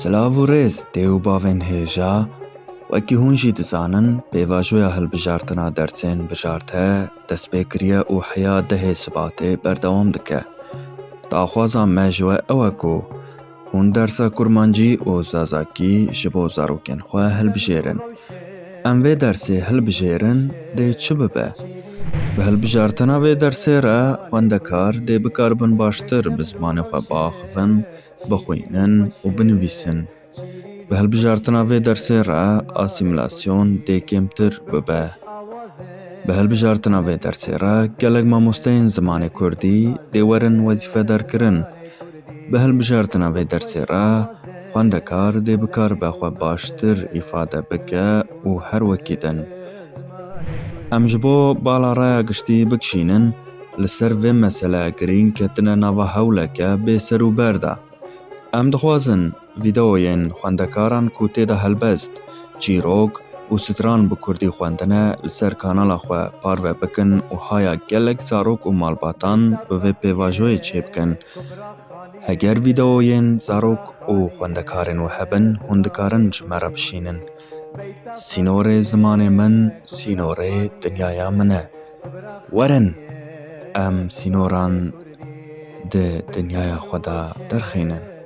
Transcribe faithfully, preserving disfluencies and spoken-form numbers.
Silav û rêz dê û bavên hêja, wekî hûn jî dizanin, pêvajoya hilbijartina dersên bijarte dest pê kiriye û heya dehê Sibatê berdewam dike. Daxwaza me ji we ew e ku hûn dersa kurmancî û zazakî ji bo zarokên xwe hilbijêrin. Em vê dersê hilbijêrin dê çi bibe? Bi hilbijartina vê dersê re xwendekar dê bikaribin baştir bi zimanê xwe biaxivin, bixwînin û binivîsin. Bi hilbijartina vê dersê re asîmîlasyon dê kêmtir bibe. Bi hilbijartina vê dersê re gelek mamosteyên zimanê kurdî dê werin wezîfedarkirin. Bi hilbijartina vê dersê re xwendekar dê bikaribe xwe baştir îfade bike û her wekî din. Em ji bo bala raya giştî bikişînin, li ser vê mesele girîng ketine nava hewleke bê serûber de. Em dixwazin vîdeoyên xwendekaran ku tê de helbest, çîrok û stran bi kurdî xwendine li ser kanala xwe parve bikin û haya gelek zarok û malbatan bi vê pêvajoyê çêbikin. Heger vîdeoyên zarok û xwendekarên we hebin, hûn dikarin ji me re bişînin. Sînorê zimanê min, sînorê dinyaya min e. Werin, em sînoran di dinyaya xwe de derxînin.